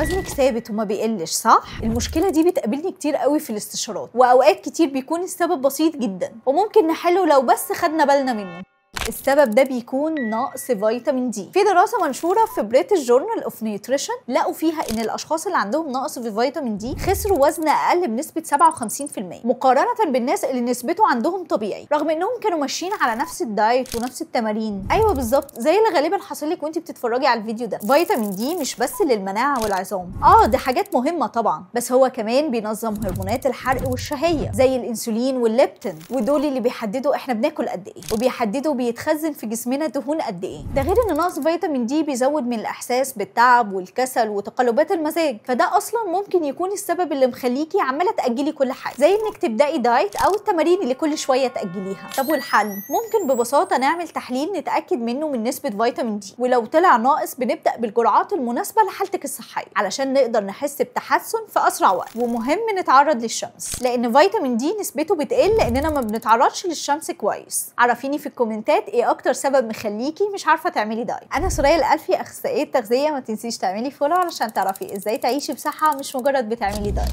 وزنك ثابت وما بيقلش صح؟ المشكلة دي بتقابلني كتير قوي في الاستشارات، واوقات كتير بيكون السبب بسيط جدا وممكن نحله لو بس خدنا بالنا منه. السبب ده بيكون نقص فيتامين دي. في دراسة منشورة في British Journal of Nutrition لقوا فيها ان الاشخاص اللي عندهم نقص في فيتامين دي خسروا وزن اقل بنسبة 57% مقارنة بالناس اللي نسبته عندهم طبيعي، رغم انهم كانوا ماشيين على نفس الدايت ونفس التمارين. ايوه بالظبط زي اللي غالبا حاصل لك وانت بتتفرجي على الفيديو ده. فيتامين دي مش بس للمناعه والعظام، دي حاجات مهمة طبعا، بس هو كمان بينظم هرمونات الحرق والشهيه زي الانسولين والليبتين، ودول اللي بيحددوا احنا بناكل قد ايه وبيحددوا بيتخزن في جسمنا دهون قد ايه. ده غير ان نقص فيتامين دي بيزود من الاحساس بالتعب والكسل وتقلبات المزاج، فده اصلا ممكن يكون السبب اللي مخليكي عماله تاجلي كل حاجة، زي انك تبداي دايت او التمارين اللي كل شوية تاجليها. طب والحل؟ ممكن ببساطة نعمل تحليل نتاكد منه من نسبه فيتامين دي، ولو طلع ناقص بنبدا بالجرعات المناسبة لحالتك الصحية علشان نقدر نحس بتحسن في اسرع وقت. ومهم نتعرض للشمس لان فيتامين دي نسبته بتقل لاننا ما بنتعرضش للشمس كويس. عرفيني في الكومنتات ايه اكتر سبب مخليكي مش عارفه تعملي دايت. انا سوريا الالفي، اخصائية تغذية. ما تنسيش تعملي follow علشان تعرفي ازاي تعيشي بصحة مش مجرد بتعملي دايت.